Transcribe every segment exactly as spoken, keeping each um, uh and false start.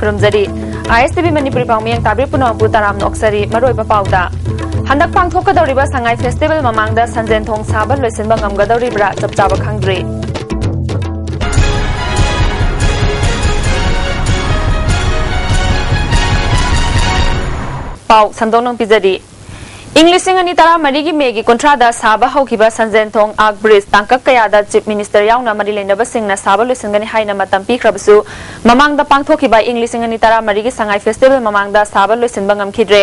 ꯈꯨꯔꯨꯝꯖꯔꯤ꯫ ꯑꯥꯏ ꯑꯦꯁ T V Manipuri ꯄꯥꯎꯃꯤ ꯌꯦꯡ ꯇꯥꯕꯤꯔꯤꯕ ꯄꯨꯝꯅꯃꯛꯄꯨ ꯇꯔꯥꯝꯅ ꯑꯣꯛꯆꯔꯤ꯫ ꯃꯔꯨꯑꯣꯏꯕ ꯄꯥꯎꯗ, ꯍꯟꯗꯛ ꯄꯥꯡꯊꯣꯛꯀꯗꯧꯔꯤꯕ ꯁꯉꯥꯏ ꯐꯦꯁꯇꯤꯚꯦꯜ ꯃꯃꯥꯡꯗ ꯁꯟꯖꯦꯟ ꯊꯣꯡ ꯁꯥꯕ ꯂꯣꯏꯁꯤꯟꯕ ꯉꯝꯒꯗꯧꯔꯤꯕ꯭ꯔꯥ ꯆꯞ ꯆꯥꯕ ꯈꯪꯗ꯭ꯔꯤ꯫ ꯄꯥꯎ ꯁꯟꯗꯣꯛꯅ ꯄꯤꯖꯔꯤ꯫ ꯏꯪ ꯂꯤꯁꯤꯡ ꯑꯅꯤ ꯇꯔꯥꯃꯔꯤꯒꯤ ꯃꯦꯒꯤ ꯀꯨꯟꯊ꯭ꯔꯥꯗ ꯁꯥꯕ ꯍꯧꯈꯤꯕ ꯁꯟꯖꯦꯟ ꯊꯣꯡ ꯑꯥꯔꯛ ꯕ꯭ꯔꯤꯖ ꯇꯥꯡꯀꯛ ꯀꯌꯥꯗ ꯆꯤꯐ ꯃꯤꯅꯤꯁꯇꯔ ꯌꯥꯎꯅ ꯃꯔꯤ ꯂꯩꯅꯕꯁꯤꯡꯅ ꯁꯥꯕ ꯂꯣꯏꯁꯤꯟꯒꯅꯤ ꯍꯥꯏꯅ ꯃꯇꯝ ꯄꯤꯈ꯭ꯔꯕꯁꯨ, ꯃꯃꯥꯡꯗ ꯄꯥꯡꯊꯣꯛꯈꯤꯕ ꯏꯪ ꯂꯤꯁꯤꯡ ꯑꯅꯤ ꯇꯔꯥꯃꯔꯤꯒꯤ ꯁꯉꯥꯏ ꯐꯦꯁꯇꯤꯚꯦꯜ ꯃꯃꯥꯡꯗ ꯁꯥꯕ ꯂꯣꯏꯁꯤꯟꯕ ꯉꯝꯈꯤꯗ꯭ꯔꯦ꯫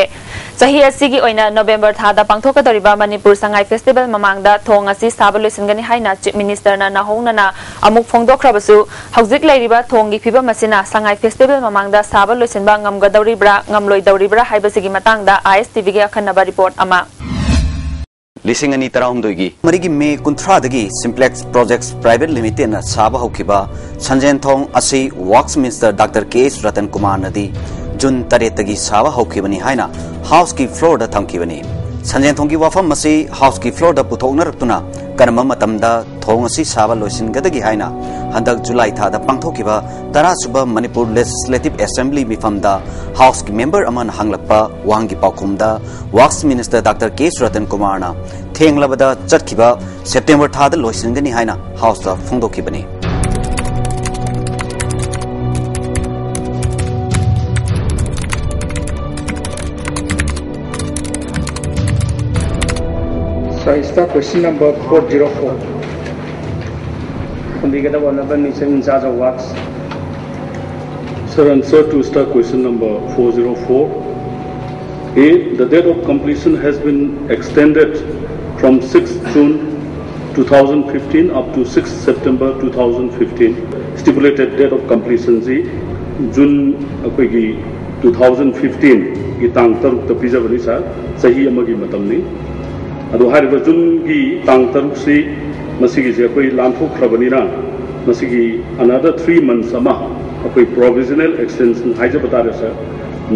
ꯆꯍꯤ ꯑꯁꯤꯒꯤ ꯑꯣꯏꯅ ꯅꯣꯕꯦꯝꯕꯔ ꯊꯥꯗ ꯄꯥꯡꯊꯣꯛꯀꯗꯧꯔꯤꯕ ꯃꯅꯤꯄꯨꯔ ꯁꯉꯥꯏ ꯐꯦꯁꯇꯤꯚꯦꯜ ꯃꯃꯥꯡꯗ ꯊꯣꯡ ꯑꯁꯤ ꯁꯥꯕ ꯂꯣꯏꯁꯤꯟꯒꯅꯤ ꯍꯥꯏꯅ ꯆꯤꯐ ꯃꯤꯅꯤꯁꯇꯔꯅ ꯅꯧꯍꯧꯅꯅ ꯑꯃꯨꯛ ꯐꯣꯡꯗꯣꯛꯈ꯭ꯔꯕꯁꯨ, ꯍꯧꯖꯤꯛ ꯂꯩꯔꯤꯕ ꯊꯣꯡꯒꯤ ꯐꯤꯕꯝ ꯑꯁꯤꯅ ꯁꯉꯥꯏ ꯐꯦꯁꯇꯤꯚꯦꯜ ꯃꯃꯥꯡꯗ ꯁꯥꯕ ꯂꯣꯏꯁꯤꯟꯕ ꯉꯝꯒꯗꯧꯔꯤꯕ꯭ꯔꯥ, ꯉꯝꯂꯣꯏꯗꯧꯔꯤꯕ꯭ꯔꯥ ꯍꯥꯏꯕꯁꯤꯒꯤ ꯃꯇꯥꯡꯗ ꯑꯥꯏ ꯑꯦꯁ ꯇꯤ ꯚꯤꯒꯤ ꯑꯈꯟꯅꯕ ꯔꯤꯄꯣꯔꯠ ꯑꯃ꯫ ꯂꯤꯁꯤꯡ ꯑꯅꯤ ꯇꯔꯥꯍꯨꯝꯗꯣꯏꯒꯤ ꯃꯔꯤꯒꯤ ꯃꯦ ꯀꯨꯟꯊ꯭ꯔꯥꯗꯒꯤ ꯁꯤꯝꯄ꯭ꯂꯦꯛꯁ ꯄ꯭ꯔꯣꯖꯦꯛꯁ ꯄ꯭ꯔꯥꯏꯚꯦꯠ ꯂꯤꯃꯤꯇꯦꯗꯅ ꯁꯥꯕ ꯍꯧꯈꯤꯕ ꯁꯟꯖꯦꯟ ꯊꯣꯡ ꯑꯁꯤ ꯋꯥꯛꯁ ꯃꯤꯅꯤꯁꯇꯔ ꯗꯥꯛꯇꯔ ꯀꯦ ꯑꯦꯁ ꯔꯇꯟ ꯀꯨꯃꯥꯔꯅꯗꯤ ꯖꯨꯟ ꯇꯔꯦꯠꯇꯒꯤ ꯁꯥꯕ ꯍꯧꯈꯤꯕꯅꯤ ꯍꯥꯏꯅ ꯍꯥꯎꯁꯀꯤ ꯐ꯭ꯂꯣꯔꯗ ꯊꯝꯈꯤꯕꯅꯤ꯫ ꯁꯟꯖꯦꯟ ꯊꯣꯡꯒꯤ ꯋꯥꯐꯝ ꯑꯁꯤ ꯍꯥꯎꯁꯀꯤ ꯐ꯭ꯂꯣꯔꯗ ꯄꯨꯊꯣꯛꯅꯔꯛꯇꯨꯅ ꯀꯔꯝꯕ ꯃꯇꯝꯗ ꯊꯣꯡ ꯑꯁꯤ ꯁꯥꯕ ꯂꯣꯏꯁꯤꯟꯒꯗꯒꯦ ꯍꯥꯏꯅ ꯍꯟꯗꯛ ꯖꯨꯂꯥꯏ ꯊꯥꯗ ꯄꯥꯡꯊꯣꯛꯈꯤꯕ ꯇꯔꯥꯁꯨꯕ ꯃꯅꯤꯄꯨꯔ ꯂꯦꯖꯤꯁꯂꯦꯇꯤꯚ ꯑꯦꯁꯦꯝꯕ꯭ꯂꯤ ꯃꯤꯐꯝꯗ ꯍꯥꯎꯁꯀꯤ ꯃꯦꯝꯕꯔ ꯑꯃꯅ ꯍꯪꯂꯛꯄ ꯋꯥꯍꯪꯒꯤ ꯄꯥꯎꯈꯨꯝꯗ ꯋꯥꯛꯁ ꯃꯤꯅꯤꯁꯇꯔ ꯗꯥꯛꯇꯔ ꯀꯦ ꯁꯨꯔꯇꯟ ꯀꯨꯃꯥꯔꯅ ꯊꯦꯡꯂꯕꯗ ꯆꯠꯈꯤꯕ ꯁꯦꯞꯇꯦꯝꯕꯔ ꯊꯥꯗ ꯂꯣꯏꯁꯤꯟꯒꯅꯤ ꯍꯥꯏꯅ ꯍꯥꯎꯁꯇ ꯐꯣꯡꯗꯣꯛꯈꯤꯕꯅꯤ꯫ So I start question number four zero four. Honorable Minister in charge of works. Sir, answer to star question number four zero four. A, the date of completion has been extended from sixth June two thousand fifteen up to sixth September two thousand fifteen. Stipulated date of completion ꯁꯤ June ꯑꯩꯈꯣꯏꯒꯤ two thousand fifteen ꯒꯤ ꯇꯥꯡ ꯇꯔꯨꯛꯇ ꯄꯤꯖꯕꯅꯤ, ꯁꯥꯔ꯫ ꯆꯍꯤ ꯑꯃꯒꯤ ꯃꯇꯝꯅꯤ꯫ ꯑꯗꯣ ꯍꯥꯏꯔꯤꯕ ꯖꯨꯟꯒꯤ ꯇꯥꯡ ꯇꯔꯨꯛꯁꯤ ꯃꯁꯤꯒꯤꯁꯦ ꯑꯩꯈꯣꯏ ꯂꯥꯟꯊꯣꯛꯈ꯭ꯔꯕꯅꯤꯅ ꯃꯁꯤꯒꯤ another three months ꯑꯃ ꯑꯩꯈꯣꯏ provisional extension ꯍꯥꯏꯖꯕ ꯇꯥꯔꯦ, ꯁꯥꯔ,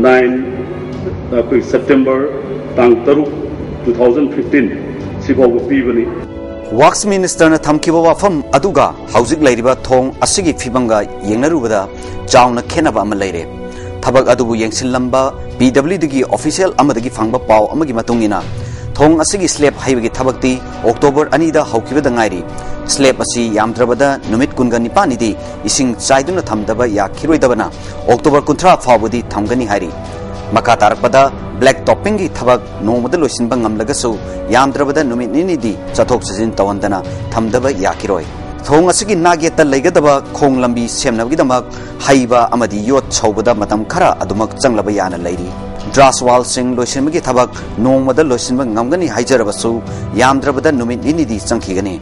nine ꯑꯩꯈꯣꯏ ꯁꯦꯞꯇꯦꯝꯕꯔ ꯇꯥꯡ ꯇꯔꯨꯛ, two thousand fifteen ꯁꯤꯐꯥꯎꯕ ꯄꯤꯕꯅꯤ꯫ ꯋꯥꯛꯁ ꯃꯤꯅꯤꯁꯇꯔꯅ ꯊꯝꯈꯤꯕ ꯋꯥꯐꯝ ꯑꯗꯨꯒ ꯍꯧꯖꯤꯛ ꯂꯩꯔꯤꯕ ꯊꯣꯡ ꯑꯁꯤꯒꯤ ꯐꯤꯕꯝꯒ ꯌꯦꯡꯅꯔꯨꯕꯗ ꯆꯥꯎꯅ ꯈꯦꯠꯅꯕ ꯑꯃ ꯂꯩꯔꯦ꯫ ꯊꯕꯛ ꯑꯗꯨꯕꯨ ꯌꯦꯡꯁꯤꯜꯂꯝꯕ ꯄꯤ ꯗꯕ꯭ꯂꯤꯎ ꯗꯤꯒꯤ ꯑꯣꯐꯤꯁꯤꯌꯦꯜ ꯑꯃꯗꯒꯤ ꯐꯪꯕ ꯄꯥꯎ ꯑꯃꯒꯤ ꯃꯇꯨꯡ ꯏꯟꯅ, ꯊꯣꯡ ꯑꯁꯤꯒꯤ ꯁ꯭ꯂꯦꯕ ꯍꯩꯕꯒꯤ ꯊꯕꯛꯇꯤ ꯑꯣꯛꯇꯣꯕꯔ ꯑꯅꯤꯗ ꯍꯧꯈꯤꯕꯗ ꯉꯥꯏꯔꯤ꯫ ꯁ꯭ꯂꯦꯕ ꯑꯁꯤ ꯌꯥꯝꯗ꯭ꯔꯕꯗ ꯅꯨꯃꯤꯠ ꯀꯨꯟꯒ ꯅꯤꯄꯥꯟꯅꯤꯗꯤ ꯏꯁꯤꯡ ꯆꯥꯏꯗꯨꯅ ꯊꯝꯗꯕ ꯌꯥꯈꯤꯔꯣꯏꯗꯕꯅ ꯑꯣꯛꯇꯣꯕꯔ ꯀꯨꯟꯊ꯭ꯔꯥ ꯐꯥꯎꯕꯗꯤ ꯊꯝꯒꯅꯤ ꯍꯥꯏꯔꯤ꯫ ꯃꯈꯥ ꯇꯥꯔꯛꯄꯗ ꯕ꯭ꯂꯦꯛ ꯇꯣꯞꯄꯤꯡꯒꯤ ꯊꯕꯛ ꯅꯣꯡꯃꯗ ꯂꯣꯏꯁꯤꯟꯕ ꯉꯝꯂꯒꯁꯨ, ꯌꯥꯝꯗ꯭ꯔꯕꯗ ꯅꯨꯃꯤꯠ ꯅꯤꯅꯤꯗꯤ ꯆꯠꯊꯣꯛ ꯆꯠꯁꯤꯟ ꯇꯧꯍꯟꯗꯅ ꯊꯝꯗꯕ ꯌꯥꯈꯤꯔꯣꯏ꯫ ꯊꯣꯡ ꯑꯁꯤꯒꯤ ꯅꯥꯛꯌꯦꯠꯇ ꯂꯩꯒꯗꯕ ꯈꯣꯡ ꯂꯝꯕꯤ ꯁꯦꯝꯅꯕꯒꯤꯗꯃꯛ ꯍꯩꯕ ꯑꯃꯗꯤ ꯌꯣꯠ ꯁꯧꯕꯗ ꯃꯇꯝ ꯈꯔ ꯑꯗꯨꯃꯛ ꯆꯪꯂꯕ ꯌꯥꯅ ꯂꯩꯔꯤ꯫ ꯗ꯭ꯔꯥꯁ ꯋꯥꯜꯁꯤꯡ ꯂꯣꯏꯁꯤꯟꯕꯒꯤ ꯊꯕꯛ ꯅꯣꯡꯃꯗ ꯂꯣꯏꯁꯤꯟꯕ ꯉꯝꯒꯅꯤ ꯍꯥꯏꯖꯔꯕꯁꯨ, ꯌꯥꯝꯗ꯭ꯔꯕꯗ ꯅꯨꯃꯤꯠ ꯅꯤꯅꯤꯗꯤ ꯆꯪꯈꯤꯒꯅꯤ꯫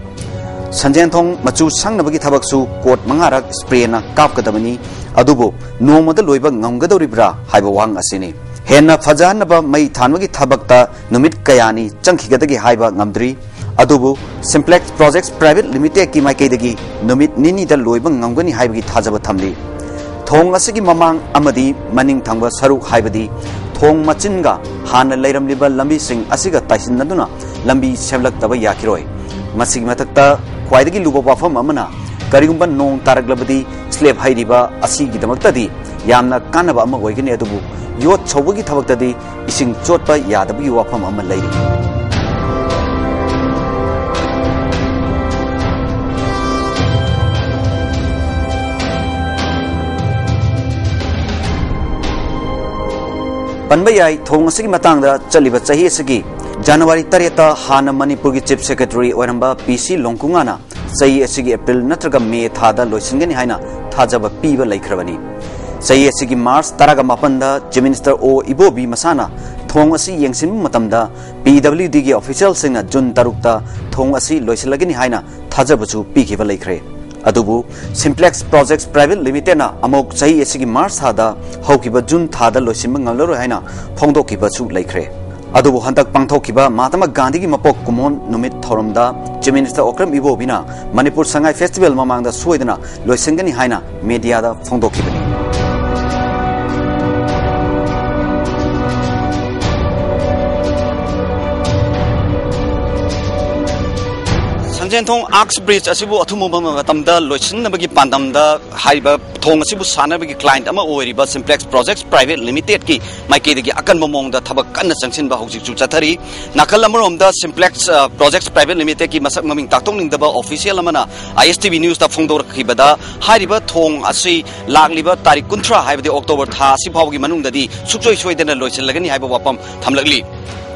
ꯁꯟꯖꯦꯟꯊꯣꯡ ꯃꯆꯨ ꯁꯪꯅꯕꯒꯤ ꯊꯕꯛꯁꯨ ꯀꯣꯠ ꯃꯉꯥꯔꯛ ꯁ꯭ꯄ꯭ꯔꯦꯅ ꯀꯥꯞꯀꯗꯕꯅꯤ꯫ ꯑꯗꯨꯕꯨ ꯅꯣꯡꯃꯗ ꯂꯣꯏꯕ ꯉꯝꯒꯗꯧꯔꯤꯕ꯭ꯔꯥ ꯍꯥꯏꯕ ꯋꯥꯍꯪ ꯑꯁꯤꯅꯤ꯫ ꯍꯦꯟꯅ ꯐꯖꯍꯟꯅꯕ ꯃꯩ ꯊꯥꯟꯕꯒꯤ ꯊꯕꯛꯇ ꯅꯨꯃꯤꯠ ꯀꯌꯥꯅꯤ ꯆꯪꯈꯤꯒꯗꯒꯦ ꯍꯥꯏꯕ ꯉꯝꯗ꯭ꯔꯤ꯫ ꯑꯗꯨꯕꯨ ꯁꯤꯝꯄ꯭ꯂꯦꯛꯁ ꯄ꯭ꯔꯣꯖꯦꯛꯠꯁ ꯄ꯭ꯔꯥꯏꯚꯦꯠ ꯂꯤꯃꯤꯇꯦꯗꯀꯤ ꯃꯥꯏꯀꯩꯗꯒꯤ ꯅꯨꯃꯤꯠ ꯅꯤꯅꯤꯗ ꯂꯣꯏꯕ ꯉꯝꯒꯅꯤ ꯍꯥꯏꯕꯒꯤ ꯊꯥꯖꯕ ꯊꯝꯂꯤ꯫ ꯊꯣꯡ ꯑꯁꯤꯒꯤ ꯃꯃꯥꯡ ꯑꯃꯗꯤ ꯃꯅꯤꯡ ꯊꯪꯕ ꯁꯔꯨꯛ, ꯍꯥꯏꯕꯗꯤ ꯊꯣꯡ ꯃꯆꯤꯟꯒ ꯍꯥꯟꯅ ꯂꯩꯔꯝꯂꯤꯕ ꯂꯝꯕꯤꯁꯤꯡ ꯑꯁꯤꯒ ꯇꯥꯏꯁꯤꯟꯅꯗꯨꯅ ꯂꯝꯕꯤ ꯁꯦꯝꯂꯛꯇꯕ ꯌꯥꯈꯤꯔꯣꯏ꯫ ꯃꯁꯤꯒꯤ ꯃꯊꯛꯇ ꯈ꯭ꯋꯥꯏꯗꯒꯤ ꯂꯨꯕ ꯋꯥꯐꯝ ꯑꯃꯅ, ꯀꯔꯤꯒꯨꯝꯕ ꯅꯣꯡ ꯇꯥꯔꯛꯂꯕꯗꯤ ꯁ꯭ꯂꯦꯕ ꯍꯩꯔꯤꯕ ꯑꯁꯤꯒꯤꯗꯃꯛꯇꯗꯤ ꯌꯥꯝꯅ ꯀꯥꯟꯅꯕ ꯑꯃ ꯑꯣꯏꯒꯅꯤ, ꯑꯗꯨꯕꯨ ꯌꯣꯠ ꯁꯧꯕꯒꯤ ꯊꯕꯛꯇꯗꯤ ꯏꯁꯤꯡ ꯆꯣꯠꯄ ꯌꯥꯗꯕꯒꯤ ꯋꯥꯐꯝ ꯑꯃ ꯂꯩꯔꯤ꯫ ꯄꯟꯕ ꯌꯥꯏ, ꯊꯧꯑꯣꯡ ꯑꯁꯤꯒꯤ ꯃꯇꯥꯡꯗ ꯆꯠꯂꯤꯕ ꯆꯍꯤ ꯑꯁꯤꯒꯤ ꯖꯅꯋꯥꯔꯤ ꯇꯔꯦꯠꯇ ꯍꯥꯟꯅ ꯃꯅꯤꯄꯨꯔꯒꯤ ꯆꯤꯐ ꯁꯦꯀ꯭ꯔꯦꯇꯔꯤ ꯑꯣꯏꯔꯝꯕ ꯄꯤ ꯁꯤ ꯂꯣꯡꯀꯨꯉꯥꯅ ꯆꯍꯤ ꯑꯁꯤꯒꯤ ꯑꯦꯄ꯭ꯔꯤꯜ ꯅꯠꯇ꯭ꯔꯒ ꯃꯦ ꯊꯥꯗ ꯂꯣꯏꯁꯤꯟꯒꯅꯤ ꯍꯥꯏꯅ ꯊꯥꯖꯕ ꯄꯤꯕ ꯂꯩꯈ꯭ꯔꯕꯅꯤ꯫ ꯆꯍꯤ ꯑꯁꯤꯒꯤ ꯃꯥꯔꯆ ꯇꯔꯥꯒ ꯃꯥꯄꯟꯗ ꯆꯤꯐ ꯃꯤꯅꯤꯁꯇꯔ ꯑꯣ ꯏꯕꯣꯕꯤ ꯃꯁꯥꯅ ꯊꯣꯡ ꯑꯁꯤ ꯌꯦꯡꯁꯤꯟꯕ ꯃꯇꯝꯗ ꯄꯤ ꯗꯕ꯭ꯂꯤꯎ ꯗꯤꯒꯤ ꯑꯣꯐꯤꯁꯤꯌꯦꯜꯁꯤꯡꯅ ꯖꯨꯟ ꯇꯔꯨꯛꯇ ꯊꯣꯡ ꯑꯁꯤ ꯂꯣꯏꯁꯤꯜꯂꯒꯅꯤ ꯍꯥꯏꯅ ꯊꯥꯖꯕꯁꯨ ꯄꯤꯈꯤꯕ ꯂꯩꯈ꯭ꯔꯦ꯫ ꯑꯗꯨꯕꯨ ꯁꯤꯝꯄ꯭ꯂꯦꯛꯁ ꯄ꯭ꯔꯣꯖꯦꯛꯠꯁ ꯄ꯭ꯔꯥꯏꯚꯦꯠ ꯂꯤꯃꯤꯇꯦꯗꯅ ꯑꯃꯨꯛ ꯆꯍꯤ ꯑꯁꯤꯒꯤ ꯃꯥꯔꯆ ꯊꯥꯗ ꯍꯧꯈꯤꯕ ꯖꯨꯟ ꯊꯥꯗ ꯂꯣꯏꯁꯤꯟꯕ ꯉꯝꯂꯔꯣꯏ ꯍꯥꯏꯅ ꯐꯣꯡꯗꯣꯛꯈꯤꯕꯁꯨ ꯂꯩꯈ꯭ꯔꯦ꯫ ꯑꯗꯨꯕꯨ ꯍꯟꯗꯛ ꯄꯥꯡꯊꯣꯛꯈꯤꯕ ꯃꯍꯥꯇꯃꯥ ꯒꯥꯟꯙꯤꯒꯤ ꯃꯄꯣꯛ ꯀꯨꯝꯑꯣꯟ ꯅꯨꯃꯤꯠ ꯊꯧꯔꯝꯗ chief minister Okram ꯏꯕꯣꯕꯤꯅ Manipur Sangai festival ꯃꯃꯥꯡꯗ ꯁꯣꯏꯗꯅ ꯂꯣꯏꯁꯤꯟꯒꯅꯤ ꯍꯥꯏꯅ ꯃꯦꯗꯤꯌꯥꯗ ꯐꯣꯡꯗꯣꯛꯈꯤꯕꯅꯤ꯫ ꯆꯦꯟꯊꯣꯡ Arch Bridge ꯑꯁꯤꯕꯨ ꯑꯊꯨꯕ ꯃꯇꯝꯗ ꯂꯣꯏꯁꯤꯟꯅꯕꯒꯤ ꯄꯥꯟꯗꯝꯗ ꯍꯥꯏꯔꯤꯕ ꯊꯣꯡ ꯑꯁꯤꯕꯨ ꯁꯥꯟꯅꯕꯒꯤ client ꯑꯃ ꯑꯣꯏꯔꯤꯕ Simplex Projects Private Limited ꯀꯤ ꯃꯥꯏꯀꯩꯗꯒꯤ ꯑꯀꯟꯕ ꯃꯑꯣꯡꯗ ꯊꯕꯛ ꯀꯟꯅ ꯆꯪꯁꯤꯟꯕ ꯍꯧꯖꯤꯛꯁꯨ ꯆꯠꯊꯔꯤ꯫ ꯅꯥꯀꯜ ꯑꯃꯔꯣꯝꯗ Simplex, ꯑ, Projects Private Limited ꯀꯤ ꯃꯁꯛ ꯃꯃꯤꯡ ꯇꯥꯛꯊꯣꯛꯅꯤꯡꯗꯕ official ꯑꯃꯅ I S T V News ꯇ ꯐꯣꯡꯗꯣꯔꯛꯈꯤꯕꯗ ꯍꯥꯏꯔꯤꯕ ꯊꯣꯡ ꯑꯁꯤ ꯂꯥꯛꯂꯤꯕ ꯇꯥꯔꯤꯛ ꯀꯨꯟꯊ꯭ꯔꯥ, ꯍꯥꯏꯕꯗꯤ October ꯊꯥ ꯑꯁꯤ ꯐꯥꯎꯕꯒꯤ ꯃꯅꯨꯡꯗꯗꯤ ꯁꯨꯡꯁꯣꯏ ꯁꯣꯏꯗꯅ ꯂꯣꯏꯁꯤꯜꯂꯒꯅꯤ ꯍꯥꯏꯕ ꯋꯥꯐꯝ ꯊꯝꯂꯛꯂꯤ꯫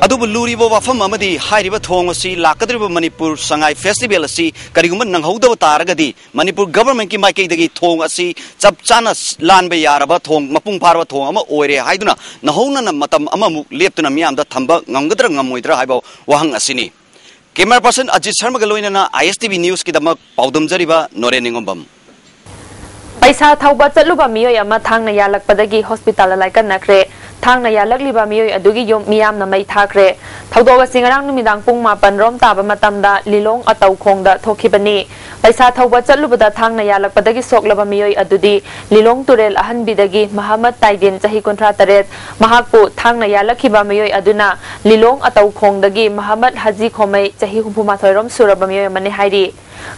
ꯑꯗꯨꯕꯨ ꯂꯨꯔꯤꯕ ꯋꯥꯐꯝ ꯑꯃꯗꯤ ꯍꯥꯏꯔꯤꯕ ꯊꯣꯡ ꯑꯁꯤ ꯂꯥꯛꯀꯗꯧꯔꯤꯕ ꯃꯅꯤꯄꯨꯔ ꯁꯉꯥꯏ festival ꯑꯁꯤ ꯀꯔꯤꯒꯨꯝꯕ ꯅꯪꯍꯧꯗꯕ ꯇꯥꯔꯒꯗꯤ ꯃꯅꯤꯄꯨꯔ government ꯀꯤ ꯃꯥꯏꯀꯩꯗꯒꯤ ꯊꯣꯡ ꯑꯁꯤ ꯆꯞ ꯆꯥꯅ ꯂꯥꯟꯕ ꯌꯥꯔꯕ ꯊꯣꯡ, ꯃꯄꯨꯡ ꯐꯥꯔꯕ ꯊꯣꯡ ꯑꯃ ꯑꯣꯏꯔꯦ ꯍꯥꯏꯗꯨꯅ ꯅꯧꯍꯧꯅꯅ ꯃꯇꯝ ꯑꯃꯃꯨꯛ ꯂꯦꯞꯇꯨꯅ ꯃꯤꯌꯥꯝꯗ ꯊꯝꯕ ꯉꯝꯒꯗ꯭ꯔꯥ ꯉꯝꯃꯣꯏꯗ꯭ꯔꯥ ꯍꯥꯏꯕ ꯋꯥꯍꯪ ꯑꯁꯤꯅꯤ꯫ Camera person Ajit Sharma ꯒ ꯂꯣꯏꯅꯅ I S T V News ꯀꯤꯗꯃꯛ ꯄꯥꯎꯗꯝꯖꯔꯤꯕ ꯅꯣꯔꯦꯟ ꯅꯤꯉꯣꯝꯕꯝ꯫ ꯄꯩꯁꯥ ꯊꯧꯕ ꯆꯠꯂꯨꯕ ꯃꯤꯑꯣꯏ ꯑꯃ ꯊꯥꯡꯅ ꯌꯥꯜꯂꯛꯄꯗꯒꯤ hospital ꯗ ꯂꯥꯏꯀꯠꯅꯈ꯭ꯔꯦ꯫ ꯊꯥꯡꯅ ꯌꯥꯜꯂꯛꯂꯤꯕ ꯃꯤꯑꯣꯏ ꯑꯗꯨꯒꯤ ꯌꯨꯝ ꯃꯤꯌꯥꯝꯅ ꯃꯩ ꯊꯥꯈ꯭ꯔꯦ꯫ ꯊꯧꯗꯣꯛ ꯑꯁꯤ ꯉꯔꯥꯡ ꯅꯨꯃꯤꯗꯥꯡ ꯄꯨꯡ ꯃꯥꯄꯟ ꯔꯣꯝ ꯇꯥꯕ ꯃꯇꯝꯗ ꯂꯤꯂꯣꯡ ꯑꯇꯧ ꯈꯣꯡꯗ ꯊꯣꯛꯈꯤꯕꯅꯤ꯫ ꯄꯩꯁꯥ ꯊꯧꯕ ꯆꯠꯂꯨꯕꯗ ꯊꯥꯡꯅ ꯌꯥꯜꯂꯛꯄꯗꯒꯤ ꯁꯣꯛꯂꯕ ꯃꯤꯑꯣꯏ ꯑꯗꯨꯗꯤ ꯂꯤꯂꯣꯡ ꯇꯨꯔꯦꯜ ꯑꯍꯟꯕꯤꯗꯒꯤ ꯃꯍꯃꯗ ꯇꯥꯏꯗꯤꯟ, ꯆꯍꯤ ꯀꯨꯟꯊ꯭ꯔꯥ ꯇꯔꯦꯠ, ꯃꯍꯥꯛꯄꯨ ꯊꯥꯡꯅ ꯌꯥꯜꯂꯛꯈꯤꯕ ꯃꯤꯑꯣꯏ ꯑꯗꯨꯅ ꯂꯤꯂꯣꯡ ꯑꯇꯧ ꯈꯣꯡꯗꯒꯤ ꯃꯍꯃꯗ ꯍꯖꯤ ꯈꯣꯃꯩ, ꯆꯍꯤ ꯍꯨꯝꯐꯨ ꯃꯥꯊꯣꯏ ꯔꯣꯝ ꯁꯨꯔꯕ ꯃꯤꯑꯣꯏ ꯑꯃꯅꯤ ꯍꯥꯏꯔꯤ꯫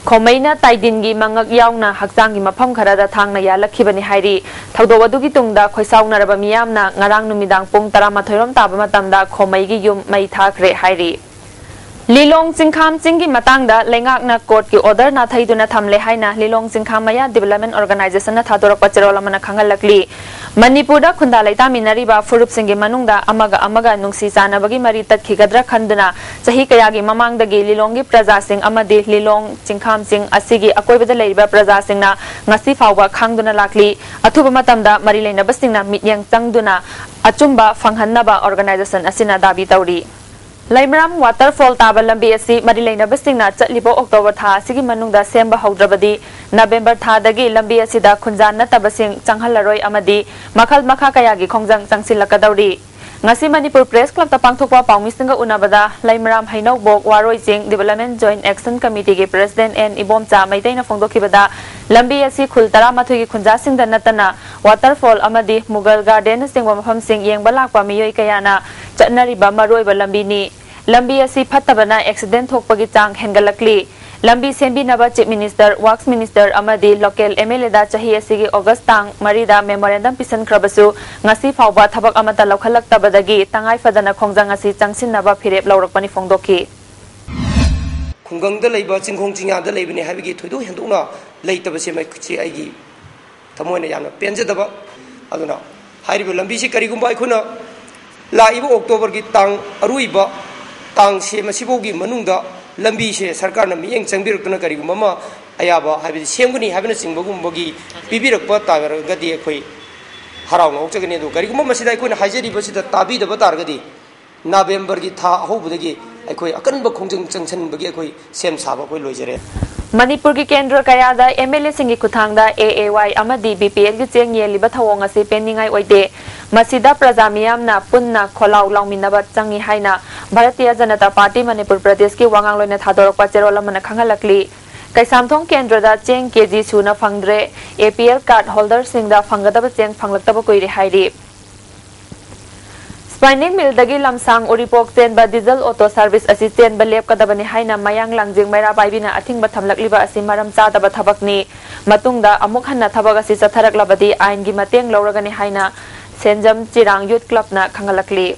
ꯈꯣꯃꯩꯅ ꯇꯥꯏꯗꯤꯟꯒꯤ ꯃꯉꯛ ꯌꯥꯎꯅ ꯍꯛꯆꯥꯡꯒꯤ ꯃꯐꯝ ꯈꯔꯗ ꯊꯥꯡꯅ ꯌꯥꯜꯂꯛꯈꯤꯕꯅꯤ ꯍꯥꯏꯔꯤ꯫ ꯊꯧꯗꯣꯛ ꯑꯗꯨꯒꯤ ꯇꯨꯡꯗ ꯈꯣꯏꯁꯥꯎꯅꯔꯕ ꯃꯤꯌꯥꯝꯅ ꯉꯔꯥꯡ ꯅꯨꯃꯤꯗꯥꯡ ꯄꯨꯡ ꯇꯔꯥꯃꯥꯊꯣꯏ ꯔꯣꯝ ꯇꯥꯕ ꯃꯇꯝꯗ ꯈꯣꯃꯩꯒꯤ ꯌꯨꯝ ꯃꯩ ꯊꯥꯈ꯭ꯔꯦ ꯍꯥꯏꯔꯤ꯫ ꯂꯤꯂꯣꯡ ꯆꯤꯡꯈꯥꯝ ꯆꯤꯡꯒꯤ ꯃꯇꯥꯡꯗ ꯂꯩꯉꯥꯛꯅ court ꯀꯤ order ꯅꯥꯊꯩꯗꯨꯅ ꯊꯝꯂꯦ ꯍꯥꯏꯅ ꯂꯤꯂꯣꯡ ꯆꯤꯡꯈꯥꯝ ꯃꯌꯥ development organization ꯅ ꯊꯥꯗꯣꯔꯛꯄ ꯆꯦꯔꯣꯜ ꯑꯃꯅ ꯈꯪꯍꯜꯂꯛꯂꯤ꯫ ꯃꯅꯤꯄꯨꯔꯗ ꯈꯨꯟꯗꯥ ꯂꯩꯇꯥꯃꯤꯟꯅꯔꯤꯕ ꯐꯨꯔꯨꯞꯁꯤꯡꯒꯤ ꯃꯅꯨꯡꯗ ꯑꯃꯒ ꯑꯃꯒ ꯅꯨꯡꯁꯤ ꯆꯥꯟꯅꯕꯒꯤ ꯃꯔꯤ ꯇꯠꯈꯤꯒꯗ꯭ꯔꯥ ꯈꯟꯗꯨꯅ ꯆꯍꯤ ꯀꯌꯥꯒꯤ ꯃꯃꯥꯡꯗꯒꯤ ꯂꯤꯂꯣꯡꯒꯤ ꯄ꯭ꯔꯖꯥꯁꯤꯡ ꯑꯃꯗꯤ ꯂꯤꯂꯣꯡ ꯆꯤꯡꯈꯥꯝ ꯆꯤꯡ ꯑꯁꯤꯒꯤ ꯑꯀꯣꯏꯕꯗ ꯂꯩꯔꯤꯕ ꯄ꯭ꯔꯖꯥꯁꯤꯡꯅ ꯉꯁꯤ ꯐꯥꯎꯕ ꯈꯥꯡꯗꯨꯅ ꯂꯥꯛꯂꯤ꯫ ꯑꯊꯨꯕ ꯃꯇꯝꯗ ꯃꯔꯤ ꯂꯩꯅꯕꯁꯤꯡꯅ ꯃꯤꯠꯌꯦꯡ ꯆꯪꯗꯨꯅ ꯑꯆꯨꯝꯕ ꯐꯪꯍꯟꯅꯕ organization ꯑꯁꯤꯅ ꯗꯥꯕꯤ ꯇꯧꯔꯤ꯫ ꯂꯩꯃꯔꯥꯝ waterfall ꯇꯥꯕ ꯂꯝꯕꯤ ꯑꯁꯤ ꯃꯔꯤ ꯂꯩꯅꯕꯁꯤꯡꯅ ꯆꯠꯂꯤꯕ October ꯊꯥ ꯑꯁꯤꯒꯤ ꯃꯅꯨꯡꯗ ꯁꯦꯝꯕ ꯍꯧꯗ꯭ꯔꯕꯗꯤ November ꯊꯥꯗꯒꯤ ꯂꯝꯕꯤ ꯑꯁꯤꯗ ꯈꯨꯟꯖꯥ ꯅꯠꯇꯕꯁꯤꯡ ꯆꯪꯍꯜꯂꯔꯣꯏ ꯑꯃꯗꯤ ꯃꯈꯜ ꯃꯈꯥ ꯀꯌꯥꯒꯤ ꯈꯣꯡꯖꯪ ꯆꯪꯁꯤꯜꯂꯛꯀꯗꯧꯔꯤ꯫ ꯉꯁꯤ ꯃꯅꯤꯄꯨꯔ Press Club ꯇ ꯄꯥꯡꯊꯣꯛꯄ ꯄꯥꯎꯃꯤꯁꯤꯡꯒ ꯎꯅꯕꯗ ꯂꯩꯃꯔꯥꯝ ꯍꯩꯅꯧꯕꯣꯛ ꯋꯥꯔꯣꯏ ꯆꯤꯡ Development Joint Action Committee ꯒꯤ President ꯑꯦꯟ ꯏꯕꯣꯝꯆꯥ ꯃꯩꯇꯩꯅ ꯐꯣꯡꯗꯣꯛꯈꯤꯕꯗ, ꯂꯝꯕꯤ ꯑꯁꯤ ꯈꯨꯜ ꯇꯔꯥꯃꯥꯊꯣꯏꯒꯤ ꯈꯨꯟꯖꯥꯁꯤꯡꯗ ꯅꯠꯇꯅ waterfall ꯑꯃꯗꯤ Mughal Garden ꯅꯆꯤꯡꯕ ꯃꯐꯝꯁꯤꯡ ꯌꯦꯡꯕ ꯂꯥꯛꯄ ꯃꯤꯑꯣꯏ ꯀꯌꯥꯅ ꯆꯠꯅꯔꯤꯕ ꯃꯔꯨꯑꯣꯏꯕ ꯂꯝꯕꯤꯅꯤ꯫ ꯂꯝꯕꯤ ꯑꯁꯤ ꯐꯠꯇꯕꯅ accident ꯊꯣꯛꯄꯒꯤ ꯆꯥꯡ ꯍꯦꯟꯒꯠꯂꯛꯂꯤ꯫ ꯂꯝꯕꯤ ꯁꯦꯝꯕꯤꯅꯕ Chief Minister, Works Minister ꯑꯃꯗꯤ local MLAꯗ ꯆꯍꯤ ꯑꯁꯤꯒꯤ August ꯇꯥꯡ ꯃꯔꯤꯗ memorandum ꯄꯤꯁꯤꯟꯈ꯭ꯔꯕꯁꯨ ꯉꯁꯤ ꯐꯥꯎꯕ ꯊꯕꯛ ꯑꯃꯠꯇ ꯂꯧꯈꯠꯂꯛꯇꯕꯗꯒꯤ ꯇꯉꯥꯏ ꯐꯗꯅ ꯈꯣꯡꯖꯪ ꯑꯁꯤ ꯆꯪꯁꯤꯟꯅꯕ ꯐꯤꯔꯦꯞ ꯂꯧꯔꯛꯄꯅꯤ ꯐꯣꯡꯗꯣꯛꯈꯤ꯫ ꯈꯨꯡꯒꯪꯗ ꯂꯩꯕ, ꯆꯤꯡꯈꯣꯡ ꯆꯤꯡꯌꯥꯗ ꯂꯩꯕꯅꯤ ꯍꯥꯏꯕꯒꯤ ꯊꯣꯏꯗꯣꯛ ꯍꯦꯟꯗꯣꯛꯅ ꯂꯩꯇꯕꯁꯦ ꯃꯁꯤ ꯑꯩꯒꯤ ꯊꯃꯣꯏꯅ ꯌꯥꯝꯅ ꯄꯦꯟꯖꯗꯕ꯫ ꯑꯗꯨꯅ ꯍꯥꯏꯔꯤꯕ ꯂꯝꯕꯤꯁꯤ ꯀꯔꯤꯒꯨꯝꯕ ꯑꯩꯈꯣꯏꯅ ꯂꯥꯛꯏꯕ Octoberꯒꯤ ꯇꯥꯡ ꯑꯔꯣꯏꯕ ꯇꯥꯡꯁꯦ ꯃꯁꯤꯐꯥꯎꯒꯤ ꯃꯅꯨꯡꯗ ꯂꯝꯕꯤꯁꯦ ꯁꯔꯀꯥꯔꯅ ꯃꯤꯠꯌꯦꯡ ꯆꯪꯕꯤꯔꯛꯇꯨꯅ ꯀꯔꯤꯒꯨꯝꯕ ꯑꯃ ꯑꯌꯥꯕ ꯍꯥꯏꯕꯗꯤ ꯁꯦꯝꯒꯅꯤ ꯍꯥꯏꯕꯅꯆꯤꯡꯕꯒꯨꯝꯕꯒꯤ ꯄꯤꯕꯤꯔꯛꯄ ꯇꯥꯔꯒꯗꯤ ꯑꯩꯈꯣꯏ ꯍꯔꯥꯎꯅ ꯑꯣꯛꯆꯒꯅꯤ꯫ ꯑꯗꯨ ꯀꯔꯤꯒꯨꯝꯕ ꯃꯁꯤꯗ ꯑꯩꯈꯣꯏꯅ ꯍꯥꯏꯖꯔꯤꯕꯁꯤꯗ ꯇꯥꯕꯤꯗꯕ ꯇꯥꯔꯒꯗꯤ Novemberꯒꯤ ꯊꯥ ꯑꯍꯧꯕꯗꯒꯤ ꯑꯩꯈꯣꯏ ꯑꯀꯟꯕ ꯈꯣꯡꯖꯪ ꯆꯪꯁꯤꯟꯕꯒꯤ ꯑꯩꯈꯣꯏ ꯁꯦꯝ ꯁꯥꯕ ꯑꯩꯈꯣꯏ ꯂꯣꯏꯖꯔꯦ꯫ ꯃꯅꯤꯄꯨꯔꯒꯤ ꯀꯦꯟꯗ꯭ꯔ ꯀꯌꯥꯗ MLAꯁꯤꯡꯒꯤ ꯈꯨꯠꯊꯥꯡꯗ AAY ꯑꯃꯗꯤ BPLꯒꯤ ꯆꯦꯡ ꯌꯦꯜꯂꯤꯕ ꯊꯧꯑꯣꯡ ꯑꯁꯤ ꯄꯦꯟꯅꯤꯡꯉꯥꯏ ꯑꯣꯏꯗꯦ꯫ ꯃꯁꯤꯗ ꯄ꯭ꯔꯖꯥ ꯃꯤꯌꯥꯝꯅ ꯄꯨꯟꯅ ꯈꯣꯜꯂꯥꯎ ꯂꯥꯎꯃꯤꯟꯅꯕ ꯆꯪꯏ ꯍꯥꯏꯅ ꯚꯥꯔꯇꯤꯌ ꯖꯅꯇꯥ ꯄꯥꯔꯇꯤ ꯃꯅꯤꯄꯨꯔ ꯄ꯭ꯔꯗꯦꯁꯀꯤ ꯋꯥꯉꯥꯡꯂꯣꯏꯅ ꯊꯥꯗꯣꯔꯛꯄ ꯆꯦꯔꯣꯜ ꯑꯃꯅ ꯈꯪꯍꯜꯂꯛꯂꯤ꯫ ꯀꯩꯁꯥꯝꯊꯣꯡ ꯀꯦꯟꯗ꯭ꯔꯗ ꯆꯦꯡ KG ꯁꯨꯅ ꯐꯪꯗ꯭ꯔꯦ꯫ APL card holderꯁꯤꯡꯗ ꯐꯪꯒꯗꯕ ꯆꯦꯡ ꯐꯪꯂꯛꯇꯕ ꯀꯨꯏꯔꯦ ꯍꯥꯏꯔꯤ꯫ Spinning millꯗꯒꯤ ꯂꯝꯁꯥꯡ ꯎꯔꯤꯄꯣꯛ ꯆꯦꯟꯕ diesel auto service ꯑꯁꯤ ꯆꯦꯟꯕ ꯂꯦꯞꯀꯗꯕꯅꯤ ꯍꯥꯏꯅ ꯃꯌꯥꯡ ꯂꯥꯡꯖꯤꯡ ꯃꯩꯔꯥ ꯄꯥꯏꯕꯤꯅ ꯑꯊꯤꯡꯕ ꯊꯝꯂꯛꯂꯤꯕ ꯑꯁꯤ ꯃꯔꯝ ꯆꯥꯗꯕ ꯊꯕꯛꯅꯤ꯫ ꯃꯇꯨꯡꯗ ꯑꯃꯨꯛ ꯍꯟꯅ ꯊꯕꯛ ꯑꯁꯤ ꯆꯠꯊꯔꯛꯂꯕꯗꯤ ꯑꯥꯏꯟꯒꯤ ꯃꯇꯦꯡ ꯂꯧꯔꯒꯅꯤ ꯍꯥꯏꯅ ꯁꯦꯟꯖꯝ ꯆꯤꯔꯥꯡ Youth Clubꯅ ꯈꯪꯍꯜꯂꯛꯂꯤ꯫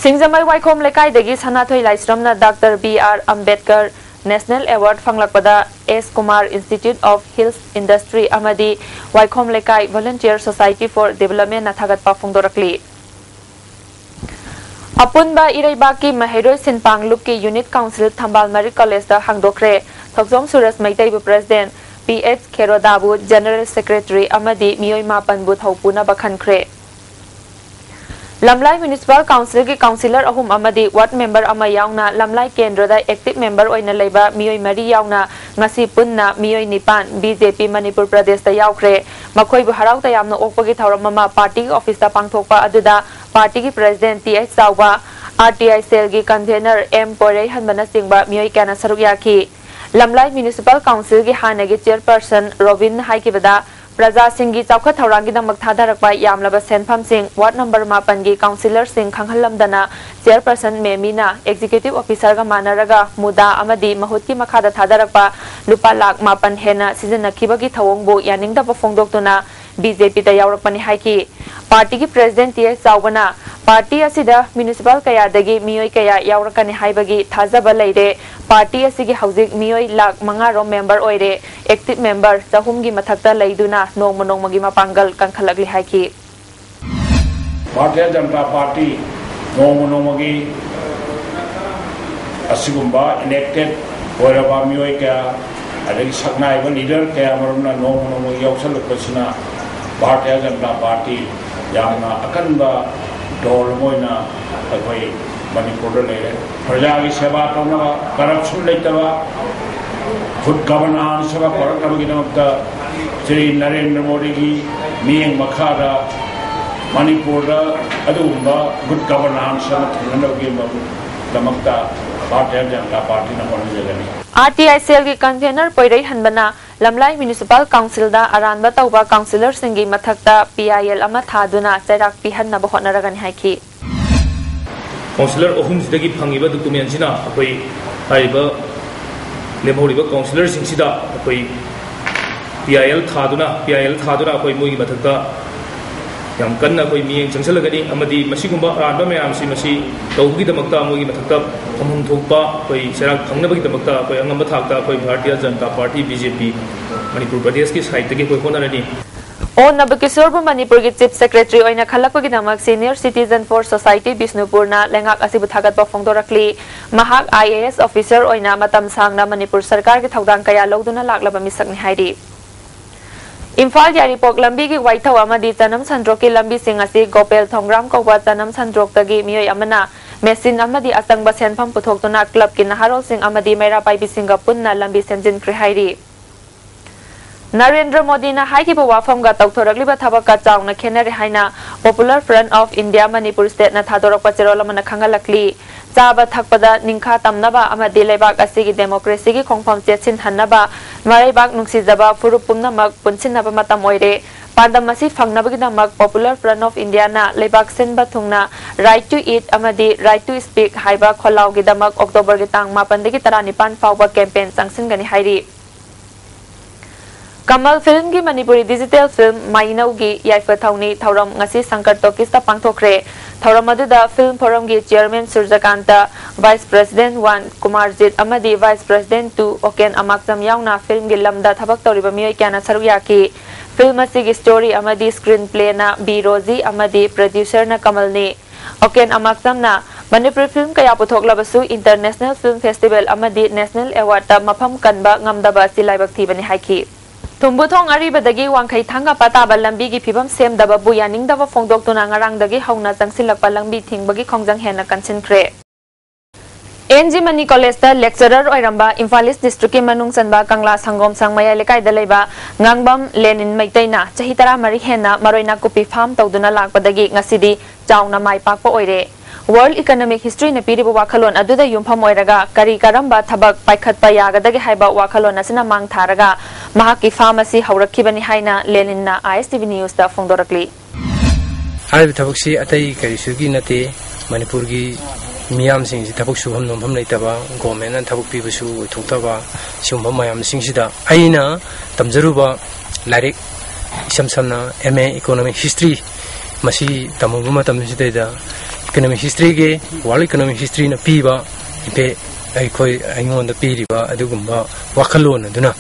ꯁꯤꯡꯖꯃꯩ ꯋꯥꯏꯈꯣꯝ ꯂꯩꯀꯥꯏꯗꯒꯤ ꯁꯅꯥꯊꯣꯏ ꯂꯥꯏꯁ꯭ꯔꯝꯅ Doctor B R Ambedkar National Award ꯐꯪꯂꯛꯄꯗ S Kumar Institute of Hills Industry ꯑꯃꯗꯤ ꯋꯥꯏꯈꯣꯝ ꯂꯩꯀꯥꯏ Volunteer Society for Developmentꯅ ꯊꯥꯒꯠꯄ ꯐꯣꯡꯗꯣꯔꯛꯂꯤ꯫ ꯑꯄꯨꯟꯕ ꯏꯔꯩꯕꯥꯛꯀꯤ ꯃꯍꯩꯔꯣꯏ ꯁꯤꯟꯄꯥꯡ ꯂꯨꯞꯀꯤ Unit Council ꯊꯝꯕꯥꯜ ꯃꯔꯤꯛ Collegeꯇ ꯍꯥꯡꯗꯣꯛꯈ꯭ꯔꯦ꯫ ꯊꯧꯆꯣꯝ ꯁꯨꯔꯖ ꯃꯩꯇꯩꯕꯨ President, P H ꯈꯦꯔꯣꯗꯥꯕꯨ General Secretary ꯑꯃꯗꯤ ꯃꯤꯑꯣꯏ ꯃꯥꯄꯟꯕꯨ ꯊꯧ ꯄꯨꯅꯕ ꯈꯟꯈ꯭ꯔꯦ꯫ ꯂꯝꯂꯥꯏ Municipal Councilꯒꯤ Councillor ꯑꯍꯨꯝ ꯑꯃꯗꯤ Ward Member ꯑꯃ ꯌꯥꯎꯅ ꯂꯝꯂꯥꯏ ꯀꯦꯟꯗ꯭ꯔꯗ active member ꯑꯣꯏꯅ ꯂꯩꯕ ꯃꯤꯑꯣꯏ ꯃꯔꯤ ꯌꯥꯎꯅ ꯉꯁꯤ ꯄꯨꯟꯅ ꯃꯤꯑꯣꯏ ꯅꯤꯄꯥꯟ BJP ꯃꯅꯤꯄꯨꯔ ꯄ꯭ꯔꯗꯦꯁꯇ ꯌꯥꯎꯈ꯭ꯔꯦ꯫ ꯃꯈꯣꯏꯕꯨ ꯍꯔꯥꯎ ꯇꯌꯥꯝꯅ ꯑꯣꯛꯄꯒꯤ ꯊꯧꯔꯝ ꯑꯃ partyꯒꯤ officeꯇ ꯄꯥꯡꯊꯣꯛꯄ ꯑꯗꯨꯗ partyꯒꯤ President T H ꯆꯥꯎꯕ, R T I cellꯒꯤ convener M ꯄꯣꯏꯔꯩꯍꯟꯕꯅꯆꯤꯡꯕ ꯃꯤꯑꯣꯏ ꯀꯌꯥꯅ ꯁꯔꯨꯛ ꯌꯥꯈꯤ꯫ ꯂꯝꯂꯥꯏ Municipal Councilꯒꯤ ꯍꯥꯟꯅꯒꯤ chairperson ꯔꯣꯕꯤꯟꯅ ꯍꯥꯏꯈꯤꯕꯗ, ꯄ꯭ꯔꯖꯥꯁꯤꯡꯒꯤ ꯆꯥꯎꯈꯠ ꯊꯧꯔꯥꯡꯒꯤꯗꯃꯛ ꯊꯥꯗꯔꯛꯄ ꯌꯥꯝꯂꯕ ꯁꯦꯟꯐꯝꯁꯤꯡ ꯋꯥꯔꯗ ꯅꯝꯕꯔ ꯃꯥꯄꯟꯒꯤ ꯀꯥꯎꯟꯁꯤꯂꯔꯁꯤꯡ ꯈꯪꯍꯜꯂꯝꯗꯅ ꯆꯦꯌꯔꯄꯔꯁꯟ ꯃꯦꯃꯤꯅ ꯑꯦꯛꯖꯤꯀ꯭ꯌꯨꯇꯤꯚ ꯑꯣꯐꯤꯁꯔꯒ ꯃꯥꯟꯅꯔꯒ ꯃꯨꯗꯥ ꯑꯃꯗꯤ ꯃꯍꯨꯠꯀꯤ ꯃꯈꯥꯗ ꯊꯥꯗꯔꯛꯄ ꯂꯨꯄꯥ ꯂꯥꯈ ꯃꯥꯄꯟ ꯍꯦꯟꯅ ꯁꯤꯖꯤꯟꯅꯈꯤꯕꯒꯤ ꯊꯧꯑꯣꯡꯕꯨ ꯌꯥꯅꯤꯡꯗꯕ ꯐꯣꯡꯗꯣꯛꯇꯨꯅ ꯕꯤ ꯖꯦ ꯄꯤꯗ ꯌꯥꯎꯔꯛꯄꯅꯤ ꯍꯥꯏꯈꯤ꯫ ꯄꯥꯔꯇꯤꯒꯤ ꯄ꯭ꯔꯦꯁꯤꯗꯦꯟꯠ ꯇꯤ ꯑꯦꯁ ꯆꯥꯎꯕꯅ ꯄꯥꯔꯇꯤ ꯑꯁꯤꯗ ꯃ꯭ꯌꯨꯅꯤꯁꯤꯄꯥꯜ ꯀꯌꯥꯗꯒꯤ ꯃꯤꯑꯣꯏ ꯀꯌꯥ ꯌꯥꯎꯔꯛꯀꯅꯤ ꯍꯥꯏꯕꯒꯤ ꯊꯥꯖꯕ ꯂꯩꯔꯦ꯫ ꯄꯥꯔꯇꯤ ꯑꯁꯤꯒꯤ ꯍꯧꯖꯤꯛ ꯃꯤꯑꯣꯏ ꯂꯥꯈ ꯃꯉꯥ ꯔꯣꯝ ꯃꯦꯝꯕꯔ ꯑꯣꯏꯔꯦ꯫ ꯑꯦꯛꯇꯤꯚ ꯃꯦꯝꯕꯔ ꯆꯍꯨꯝꯒꯤ ꯃꯊꯛꯇ ꯂꯩꯗꯨꯅ ꯅꯣꯡꯃ ꯅꯣꯡꯃꯒꯤ ꯃꯄꯥꯡꯒꯜ ꯀꯟꯈꯠꯂꯛꯂꯤ ꯍꯥꯏꯈꯤ꯫ ꯚꯥꯔꯇꯤꯌ ꯖꯅꯇꯥ ꯄꯥꯔꯇꯤ ꯅꯣꯡꯃ ꯅꯣꯡꯃꯒꯤ ꯑꯁꯤꯒꯨꯝꯕ ꯏꯂꯦꯛꯇꯦꯗ ꯑꯣꯏꯔꯕ ꯃꯤꯑꯣꯏ ꯀꯌꯥ, ꯑꯗꯒꯤ ꯁꯛꯅꯥꯏꯕ ꯂꯤꯗꯔ ꯀꯌꯥ ꯃꯔꯨꯝꯅ ꯅꯣꯡꯃ ꯅꯣꯡꯃꯒꯤ ꯌꯥꯎꯁꯜꯂꯛꯄꯁꯤꯅ ꯚꯥꯔꯇꯤꯌ ꯖꯅꯇꯥ ꯄꯥꯔꯇꯤ ꯌꯥꯝꯅ ꯑꯀꯟꯕ ꯗꯣꯜ ꯑꯃ ꯑꯣꯏꯅ ꯑꯩꯈꯣꯏ ꯃꯅꯤꯄꯨꯔꯗ ꯂꯩꯔꯦ꯫ ꯄ꯭ꯔꯖꯥꯒꯤ ꯁꯦꯕꯥ ꯇꯧꯅꯕ, ꯀꯔꯞꯁꯟ ꯂꯩꯇꯕ, ꯒꯨꯗ ꯒꯕꯔꯅꯥꯟꯁ ꯑꯃ ꯄꯨꯔꯛꯅꯕꯒꯤꯗꯃꯛꯇ ꯁ꯭ꯔꯤ ꯅꯔꯦꯟꯗ꯭ꯔ ꯃꯣꯗꯤꯒꯤ ꯃꯤꯠꯌꯦꯡ ꯃꯈꯥꯗ ꯃꯅꯤꯄꯨꯔꯗ ꯑꯗꯨꯒꯨꯝꯕ ꯒꯨꯗ ꯒꯕꯔꯅꯥꯟꯁ ꯑꯃ ꯊꯝꯅꯅꯕꯒꯤꯗꯃꯛꯇ ꯚꯥꯔꯇꯤꯌ ꯖꯅꯇꯥ ꯄꯥꯔꯇꯤꯅ ꯍꯣꯠꯅꯖꯒꯅꯤ꯫ ꯑꯥꯔ ꯇꯤ ꯑꯥꯏ ꯁꯦꯜꯒꯤ ꯀꯟꯚꯦꯅꯔ ꯄꯣꯏꯔꯩꯍꯟꯕꯅ ꯂꯝꯂꯥꯏ ꯃ꯭ꯌꯨꯅꯤꯁꯤꯄꯥꯜ ꯀꯥꯎꯟꯁꯤꯜꯗ ꯑꯔꯥꯟꯕ ꯇꯧꯕ ꯀꯥꯎꯟꯁꯤꯂꯔꯁꯤꯡꯒꯤ ꯃꯊꯛꯇ ꯄꯤ ꯑꯥꯏ ꯑꯦꯜ ꯑꯃ ꯊꯥꯗꯨꯅ ꯆꯩꯔꯥꯛ ꯄꯤꯍꯟꯅꯕ ꯍꯣꯠꯅꯔꯒꯅꯤ ꯍꯥꯏꯈꯤ꯫ ꯀꯥꯎꯟꯁꯤꯂꯔ ꯑꯍꯨꯝꯁꯤꯗꯒꯤ ꯐꯪꯉꯤꯕ ꯗꯣꯀꯨꯃꯦꯟꯁꯤꯅ ꯑꯩꯈꯣꯏ ꯍꯥꯏꯔꯤꯕ ꯂꯦꯝꯍꯧꯔꯤꯕ ꯀꯥꯎꯟꯁꯤꯂꯔꯁꯤꯡꯁꯤꯗ ꯑꯩꯈꯣꯏ ꯄꯤ ꯑꯥꯏ ꯑꯦꯜ ꯊꯥꯗꯨꯅ ꯄꯤ ꯑꯥꯏ ꯑꯦꯜ ꯊꯥꯗꯨꯅ ꯑꯩꯈꯣꯏ ꯃꯣꯏꯒꯤ ꯃꯊꯛꯇ ꯌꯥꯝ ꯀꯟꯅ ꯑꯩꯈꯣꯏ ꯃꯤꯠꯌꯦꯡ ꯆꯪꯁꯤꯜꯂꯒꯅꯤ ꯑꯃꯗꯤ ꯃꯁꯤꯒꯨꯝꯕ ꯑꯔꯥꯟꯕ ꯃꯌꯥꯝꯁꯤ ꯃꯁꯤ ꯇꯧꯕꯒꯤꯗꯃꯛꯇ ꯃꯣꯏꯒꯤ ꯃꯊꯛꯇ ꯐꯝꯐꯝ ꯊꯣꯛꯄ ꯑꯩꯈꯣꯏ ꯆꯩꯔꯥꯛ ꯐꯪꯅꯕꯒꯤꯗꯃꯛꯇ ꯑꯩꯈꯣꯏ ꯑꯉꯝꯕ ꯊꯥꯛꯇ ꯑꯩꯈꯣꯏ Bharatiya Janata party B J ꯄꯤ ꯃꯅꯤꯄꯨꯔ ꯄ꯭ꯔꯗꯦꯁꯀꯤ ꯁꯥꯏꯠꯇꯒꯤ ꯑꯩꯈꯣꯏ ꯍꯣꯠꯅꯔꯅꯤ꯫ ꯑꯣ ꯅꯕꯀꯤꯁꯣꯔꯕꯨ ꯃꯅꯤꯄꯨꯔꯒꯤ ꯆꯤꯐ ꯁꯦꯀ꯭ꯔꯦꯇꯔꯤ ꯑꯣꯏꯅ ꯈꯜꯂꯛꯄꯒꯤꯗꯃꯛ ꯁꯤꯅꯤꯌꯔ ꯁꯤꯇꯤꯖꯟ ꯐꯣꯔ ꯁꯣꯁꯥꯏꯇꯤ ꯕꯤꯁꯅꯨꯄꯨꯔꯅ ꯂꯩꯉꯥꯛ ꯑꯁꯤꯕꯨ ꯊꯥꯒꯠꯄ ꯐꯣꯡꯗꯣꯔꯛꯂꯤ꯫ ꯃꯍꯥꯛ ꯑꯥꯏ ꯑꯦ ꯑꯦꯁ ꯑꯣꯐꯤꯁꯔ ꯑꯣꯏꯅ ꯃꯇꯝ ꯁꯥꯡꯅ ꯃꯅꯤꯄꯨꯔ ꯁꯔꯀꯥꯔꯒꯤ ꯊꯧꯗꯥꯡ ꯀꯌꯥ ꯂꯧꯗꯨꯅ ꯂꯥꯛꯂꯕ ꯃꯤꯁꯛꯅꯤ ꯍꯥꯏꯔꯤ꯫ ꯏꯝꯐꯥꯜ ꯌꯥꯏꯔꯤꯄꯣꯛ ꯂꯝꯕꯤꯒꯤ ꯋꯥꯏꯊꯧ ꯑꯃꯗꯤ ꯆꯅꯝ ꯁꯟꯗ꯭ꯔꯣꯛꯀꯤ ꯂꯝꯕꯤꯁꯤꯡ ꯑꯁꯤ ꯒꯣꯄꯦꯜ ꯊꯣꯡꯒ꯭ꯔꯥꯝ ꯀꯧꯕ ꯆꯅꯝ ꯁꯟꯗ꯭ꯔꯣꯛꯇꯒꯤ ꯃꯤꯑꯣꯏ ꯑꯃꯅ ꯃꯦꯆꯤꯟ ꯑꯃꯗꯤ ꯑꯆꯪꯕ ꯁꯦꯟꯐꯝ ꯄꯨꯊꯣꯛꯇꯨꯅ ꯀ꯭ꯂꯕꯀꯤ ꯅꯍꯥꯔꯣꯜꯁꯤꯡ ꯑꯃꯗꯤ ꯃꯩꯔꯥ ꯄꯥꯏꯕꯤꯁꯤꯡꯒ ꯄꯨꯟꯅ ꯂꯝꯕꯤ ꯁꯦꯝꯖꯤꯟꯈ꯭ꯔꯦ ꯍꯥꯏꯔꯤ꯫ ꯅꯔꯦꯟꯗ꯭ꯔ ꯃꯣꯗꯤꯅ ꯍꯥꯏꯈꯤꯕ ꯋꯥꯐꯝꯒ ꯇꯧꯊꯣꯔꯛꯂꯤꯕ ꯊꯕꯛꯀ ꯆꯥꯎꯅ ꯈꯦꯠꯅꯔꯦ ꯍꯥꯏꯅ Popular Front of India Manipur ꯁ꯭ꯇꯦꯠꯅ ꯊꯥꯗꯣꯔꯛꯄ ꯆꯦꯔꯣꯜ ꯑꯃꯅ ꯈꯪꯍꯜꯂꯛꯂꯤ꯫ ꯆꯥꯕ ꯊꯛꯄꯗ ꯅꯤꯡꯈꯥ ꯇꯝꯅꯕ ꯑꯃꯗꯤ ꯂꯩꯕꯥꯛ ꯑꯁꯤꯒꯤ ꯗꯦꯃꯣꯀ꯭ꯔꯦꯁꯤꯒꯤ ꯈꯣꯡꯐꯝ ꯆꯦꯠꯁꯤꯟꯍꯟꯅꯕ ꯃꯔꯩꯕꯥꯛ ꯅꯨꯡꯁꯤꯖꯕ ꯐꯨꯔꯨꯞ ꯄꯨꯝꯅꯃꯛ ꯄꯨꯟꯁꯤꯟꯅꯕ ꯃꯇꯝ ꯑꯣꯏꯔꯦ꯫ ꯄꯥꯟꯗꯝ ꯑꯁꯤ ꯐꯪꯅꯕꯒꯤꯗꯃꯛ Popular Front of Indiaꯅ ꯂꯩꯕꯥꯛ ꯁꯤꯟꯕ ꯊꯨꯡꯅ Right to Eat ꯑꯃꯗꯤ Right to Speak ꯍꯥꯏꯕ ꯈꯣꯜꯂꯥꯎꯒꯤꯗꯃꯛ ꯑꯣꯛꯇꯣꯕꯔꯒꯤ ꯇꯥꯡ ꯃꯥꯄꯟꯗꯒꯤ ꯇꯔꯥꯅꯤꯄꯥꯟ ꯐꯥꯎꯕ ꯀꯦꯝꯄꯦꯟ ꯆꯪꯁꯤꯟꯒꯅꯤ ꯍꯥꯏꯔꯤ꯫ ꯀꯃꯜ ꯐꯤꯜꯝꯒꯤ ꯃꯅꯤꯄꯨꯔꯤ ꯗꯤꯖꯤꯇꯦꯜ ꯐꯤꯜꯝ ꯃꯩꯅꯧꯒꯤ ꯌꯥꯏꯐ ꯊꯧꯅꯤ ꯊꯧꯔꯝ ꯉꯁꯤ ꯁꯪꯀꯔ ꯇꯣꯀꯤꯁꯇ ꯄꯥꯡꯊꯣꯛꯈ꯭ꯔꯦ꯫ ꯊꯧꯔꯝ ꯑꯗꯨꯗ ꯐꯤꯜꯝ ꯐꯣꯔꯝꯒꯤ chairman Surjakanta, vice president one Kumarjit ꯑꯃꯗꯤ ꯚꯥꯏꯁ ꯄ꯭ꯔꯦꯁꯤꯗꯦꯟꯠ ꯇꯨ ꯑꯣꯀꯦꯟ ꯑꯃꯥꯛꯆꯝ ꯌꯥꯎꯅ ꯐꯤꯜꯝꯒꯤ ꯂꯝꯗ ꯊꯕꯛ ꯇꯧꯔꯤꯕ ꯃꯤꯑꯣꯏ ꯀꯌꯥꯅ ꯁꯔꯨꯛ ꯌꯥꯈꯤ꯫ ꯐꯤꯜꯝ ꯑꯁꯤꯒꯤ ꯁ꯭ꯇꯣꯔꯤ ꯑꯃꯗꯤ ꯁ꯭ꯀ꯭ꯔꯤꯟ ꯄ꯭ꯂꯦꯅ ꯕꯤ ꯔꯣꯖꯤ ꯑꯃꯗꯤ ꯄ꯭ꯔꯣꯗ꯭ꯌꯨꯁꯔꯅ ꯀꯃꯜꯅꯤ꯫ ꯑꯣꯀꯦꯟ ꯑꯃꯥꯛꯆꯝꯅ ꯃꯅꯤꯄꯨꯔꯤ ꯐꯤꯜꯝ ꯀꯌꯥ ꯄꯨꯊꯣꯛꯂꯕꯁꯨ ꯏꯟꯇꯔꯅꯦꯁꯅꯦꯜ ꯐꯤꯜꯝ ꯐꯦꯁꯇꯤꯚꯦꯜ ꯑꯃꯗꯤ ꯅꯦꯁꯅꯦꯜ ꯑꯦꯋꯥꯔꯗꯇ ꯃꯐꯝ ꯀꯟꯕ ꯉꯝꯗꯕ ꯑꯁꯤ ꯂꯥꯏꯕꯛ ꯊꯤꯕꯅꯤ ꯍꯥꯏꯈꯤ꯫ ꯊꯨꯝꯕꯨꯊꯣꯡ ꯑꯔꯤꯕꯗꯒꯤ ꯋꯥꯡꯈꯩ ꯊꯥꯡꯒ ꯄꯇꯥꯕ ꯂꯝꯕꯤꯒꯤ ꯐꯤꯕꯝ ꯁꯦꯝꯗꯕꯕꯨ ꯌꯥꯅꯤꯡꯗꯕ ꯐꯣꯡꯗꯣꯛꯇꯨꯅ ꯉꯔꯥꯡꯗꯒꯤ ꯍꯧꯅ ꯆꯪꯁꯤꯜꯂꯛꯄ ꯂꯝꯕꯤ ꯊꯤꯡꯕꯒꯤ ꯈꯣꯡꯖꯪ ꯍꯦꯟꯅ ꯀꯟꯁꯤꯟꯈ꯭ꯔꯦ꯫ ꯑꯦꯟ ꯖꯤ ꯃꯅꯤ ꯀꯣꯂꯦꯖꯇ ꯂꯦꯛꯆꯔꯔ ꯑꯣꯏꯔꯝꯕ ꯏꯝꯐꯥꯜ ꯏꯁ ꯗꯤꯁꯇ꯭ꯔꯤꯛꯀꯤ ꯃꯅꯨꯡ ꯆꯟꯕ ꯀꯪꯂꯥ ꯁꯪꯒꯣꯝ ꯁꯪ ꯃꯌꯥꯏ ꯂꯩꯀꯥꯏꯗ ꯂꯩꯕ ꯉꯥꯡꯕꯝ ꯂꯦꯅꯤꯟ ꯃꯩꯇꯩꯅ ꯆꯍꯤ ꯇꯔꯥꯃꯔꯤ ꯍꯦꯟꯅ ꯃꯔꯣꯏ ꯅꯥꯀꯨꯞꯄꯤ ꯐꯥꯔꯝ ꯇꯧꯗꯨꯅ ꯂꯥꯛꯄꯗꯒꯤ ꯉꯁꯤꯗꯤ ꯆꯥꯎꯅ ꯃꯥꯏ ꯄꯥꯛꯄ ꯑꯣꯏꯔꯦ꯫ ꯋꯥꯔꯜꯗ ꯏꯀꯣꯅꯣꯃꯤꯛ ꯍꯤꯁꯇ꯭ꯔꯤꯅ ꯄꯤꯔꯤꯕ ꯋꯥꯈꯜꯂꯣꯟ ꯑꯗꯨꯗ ꯌꯨꯝꯐꯝ ꯑꯣꯏꯔꯒ ꯀꯔꯤ ꯀꯔꯝꯕ ꯊꯕꯛ ꯄꯥꯏꯈꯠꯄ ꯌꯥꯒꯗꯒꯦ ꯍꯥꯏꯕ ꯋꯥꯈꯜꯂꯣꯟ ꯑꯁꯤꯅ ꯃꯥꯡ ꯊꯥꯔꯒ ꯃꯍꯥꯛꯀꯤ ꯐꯥꯔꯝ ꯑꯁꯤ ꯍꯧꯔꯛꯈꯤꯕꯅꯤ ꯍꯥꯏꯅ ꯂꯦꯅꯤꯟꯅ ꯑꯥꯏ ꯑꯦꯁ ꯇꯤ ꯚꯤ ꯅ꯭ꯌꯨꯁꯇ ꯐꯣꯡꯗꯣꯔꯛꯂꯤ꯫ ꯍꯥꯏꯔꯤꯕ ꯊꯕꯛꯁꯤ ꯑꯇꯩ ꯀꯔꯤꯁꯨꯒꯤ ꯅꯠꯇꯦ, ꯃꯅꯤꯄꯨꯔꯒꯤ ꯃꯤꯌꯥꯝꯁꯤꯡꯁꯤ ꯊꯕꯛ ꯁꯨꯐꯝ ꯅꯣꯝꯐꯝ ꯂꯩꯇꯕ, ꯒꯣꯔꯃꯦꯟꯅ ꯊꯕꯛ ꯄꯤꯕꯁꯨ ꯑꯣꯏꯊꯣꯛꯇꯕ, ꯁꯤꯒꯨꯝꯕ ꯃꯌꯥꯝꯁꯤꯡꯁꯤꯗ ꯑꯩꯅ ꯇꯝꯖꯔꯨꯕ ꯂꯥꯏꯔꯤꯛ, ꯏꯁꯝ ꯁꯝꯅ ꯑꯦꯝ ꯑꯦ ꯏꯀꯣꯅꯣꯃꯤꯛ ꯍꯤꯁꯇ꯭ꯔꯤ, ꯃꯁꯤ ꯇꯝꯃꯨꯕ ꯃꯇꯝꯁꯤꯗꯩꯗ ꯏꯀꯣꯅꯣꯃꯤꯛ ꯍꯤꯁꯇ꯭ꯔꯤꯒꯤ, ꯋꯥꯔꯜ ꯏꯀꯣꯅꯣꯃꯤꯛ ꯍꯤꯁꯇ꯭ꯔꯤꯅ ꯄꯤꯕ ꯏꯝꯄꯦꯛ, ꯑꯩꯈꯣꯏ, ꯑꯩꯉꯣꯟꯗ ꯄꯤꯔꯤꯕ ꯑꯗꯨꯒꯨꯝꯕ ꯋꯥꯈꯜꯂꯣꯟ ꯑꯗꯨꯅ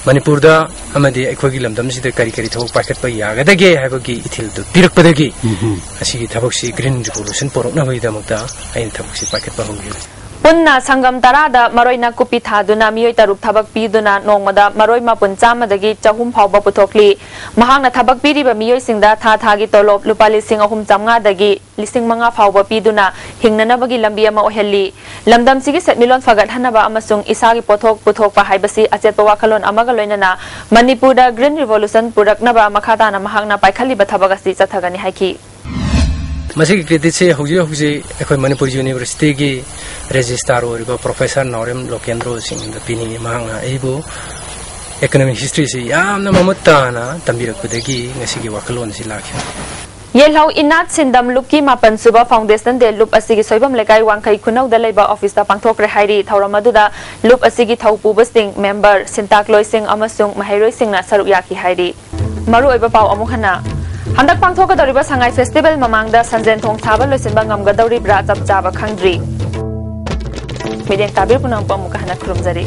ꯃꯅꯤꯄꯨꯔꯗ ꯑꯃꯗꯤ ꯑꯩꯈꯣꯏꯒꯤ ꯂꯝꯗꯝꯁꯤꯗ ꯀꯔꯤ ꯀꯔꯤ ꯊꯕꯛ ꯄꯥꯏꯈꯠꯄ ꯌꯥꯒꯗꯒꯦ ꯍꯥꯏꯕꯒꯤ ꯏꯊꯤꯜꯗꯨ ꯄꯤꯔꯛꯄꯗꯒꯤ ꯎꯝꯍꯨꯝ꯫ ꯑꯁꯤꯒꯤ ꯊꯕꯛꯁꯤ ꯒ꯭ꯔꯤꯟ ꯔꯤꯚꯣꯂꯨꯁꯟ ꯄꯣꯔꯛꯅꯕꯒꯤꯗꯃꯛꯇ ꯑꯩꯅ ꯊꯕꯛꯁꯤ ꯄꯥꯏꯈꯠꯄ ꯍꯧꯈꯤꯕꯅꯤ꯫ ꯄꯨꯟꯅ ꯁꯪꯒꯝ ꯇꯔꯥꯗ ꯃꯔꯣꯏ ꯅꯥꯀꯨꯞꯄꯤ ꯊꯥꯗꯨꯅ ꯃꯤꯑꯣꯏ ꯇꯔꯨꯛ ꯊꯕꯛ ꯄꯤꯗꯨꯅ ꯅꯣꯡꯃꯗ ꯃꯔꯣꯏ ꯃꯄꯨꯟ ꯆꯥꯝꯃꯗꯒꯤ ꯆꯍꯨꯝ ꯐꯥꯎꯕ ꯄꯨꯊꯣꯛꯂꯤ꯫ ꯃꯍꯥꯛꯅ ꯊꯕꯛ ꯄꯤꯔꯤꯕ ꯃꯤꯑꯣꯏꯁꯤꯡꯗ ꯊꯥ ꯊꯥꯒꯤ ꯇꯣꯂꯣꯞ ꯂꯨꯄꯥ ꯂꯤꯁꯤꯡ ꯑꯍꯨꯝ ꯆꯥꯝꯃꯉꯥꯗꯒꯤ ꯂꯤꯁꯤꯡ ꯃꯉꯥ ꯐꯥꯎꯕ ꯄꯤꯗꯨꯅ ꯍꯤꯡꯅꯅꯕꯒꯤ ꯂꯝꯕꯤ ꯑꯃ ꯑꯣꯏꯍꯜꯂꯤ꯫ ꯂꯝꯗꯝꯁꯤꯒꯤ ꯁꯦꯟꯃꯤꯠꯂꯣꯟ ꯐꯒꯠꯍꯟꯅꯕ ꯑꯃꯁꯨꯡ ꯏꯁꯥꯒꯤ ꯄꯣꯠꯊꯣꯛ ꯄꯨꯊꯣꯛꯄ ꯍꯥꯏꯕꯁꯤ ꯑꯆꯦꯠꯄ ꯋꯥꯈꯜꯂꯣꯟ ꯑꯃꯒ ꯂꯣꯏꯅꯅ ꯃꯅꯤꯄꯨꯔꯗ ꯒ꯭ꯔꯤꯟ ꯔꯤꯚꯣꯂꯨꯁꯟ ꯄꯨꯔꯛꯅꯕ ꯃꯈꯥ ꯇꯥꯅ ꯃꯍꯥꯛꯅ ꯄꯥꯏꯈꯠꯂꯤꯕ ꯊꯕꯛ ꯑꯁꯤ ꯆꯠꯊꯒꯅꯤ ꯍꯥꯏꯈꯤ꯫ ꯃꯁꯤꯒꯤ creditꯁꯦ ꯍꯧꯖꯤꯛ ꯍꯧꯖꯤꯛ ꯑꯩꯈꯣꯏ ꯃꯅꯤꯄꯨꯔ Universityꯒꯤ registrar ꯑꯣꯏꯔꯤꯕ Professor ꯅꯥꯎꯔꯦꯝ ꯂꯣꯀꯦꯟꯗ꯭ꯔꯣ ꯁꯤꯡꯗ ꯄꯤꯅꯤꯡꯉꯤ꯫ ꯃꯍꯥꯛꯅ ꯑꯩꯕꯨ economic historyꯁꯤ ꯌꯥꯝꯅ ꯃꯃꯨꯠ ꯇꯥꯅ ꯇꯝꯕꯤꯔꯛꯄꯗꯒꯤ ꯉꯁꯤꯒꯤ ꯋꯥꯈꯜꯂꯣꯟ ꯑꯁꯤ ꯂꯥꯛꯈꯤꯕꯅꯤ꯫ ꯌꯦꯜꯍꯧ ꯏꯅꯥꯠ ꯁꯤꯟꯗꯝ ꯂꯨꯞꯀꯤ ꯃꯥꯄꯟ ꯁꯨꯕ Foundation Day ꯂꯨꯞ ꯑꯁꯤꯒꯤ ꯁꯣꯏꯕꯝ ꯂꯩꯀꯥꯏ ꯋꯥꯡꯈꯩ ꯈꯨꯅꯧꯗ ꯂꯩꯕ officeꯇ ꯄꯥꯡꯊꯣꯛꯈ꯭ꯔꯦ ꯍꯥꯏꯔꯤ꯫ ꯊꯧꯔꯝ ꯑꯗꯨꯗ ꯂꯨꯞ ꯑꯁꯤꯒꯤ ꯊꯧꯄꯨꯕꯁꯤꯡ, member, ꯁꯤꯟꯇꯥꯛꯂꯣꯏꯁꯤꯡ ꯑꯃꯁꯨꯡ ꯃꯍꯩꯔꯣꯏꯁꯤꯡꯅ ꯁꯔꯨꯛ ꯌꯥꯈꯤ ꯍꯥꯏꯔꯤ꯫ ꯃꯔꯨꯑꯣꯏꯕ ꯄꯥꯎ ꯑꯃꯨꯛ ꯍꯟꯅ꯫ ꯍꯟꯗꯛ ꯄꯥꯡꯊꯣꯛꯀꯗꯧꯔꯤꯕ ꯁꯉꯥꯏ festival ꯃꯃꯥꯡꯗ ꯁꯟꯖꯦꯟ ꯊꯣꯡ ꯁꯥꯕ ꯂꯣꯏꯁꯤꯟꯕ ꯉꯝꯒꯗꯧꯔꯤꯕ꯭ꯔꯥ ꯆꯞ ꯆꯥꯕ ꯈꯪꯗ꯭ꯔꯤ꯫ ꯃꯤꯠꯌꯦꯡ ꯇꯥꯕꯤꯔ ꯄꯨꯝꯅꯃꯛꯄꯨ ꯑꯃꯨꯛꯀ ꯍꯟꯅ ꯈꯨꯔꯨꯝꯖꯔꯤ꯫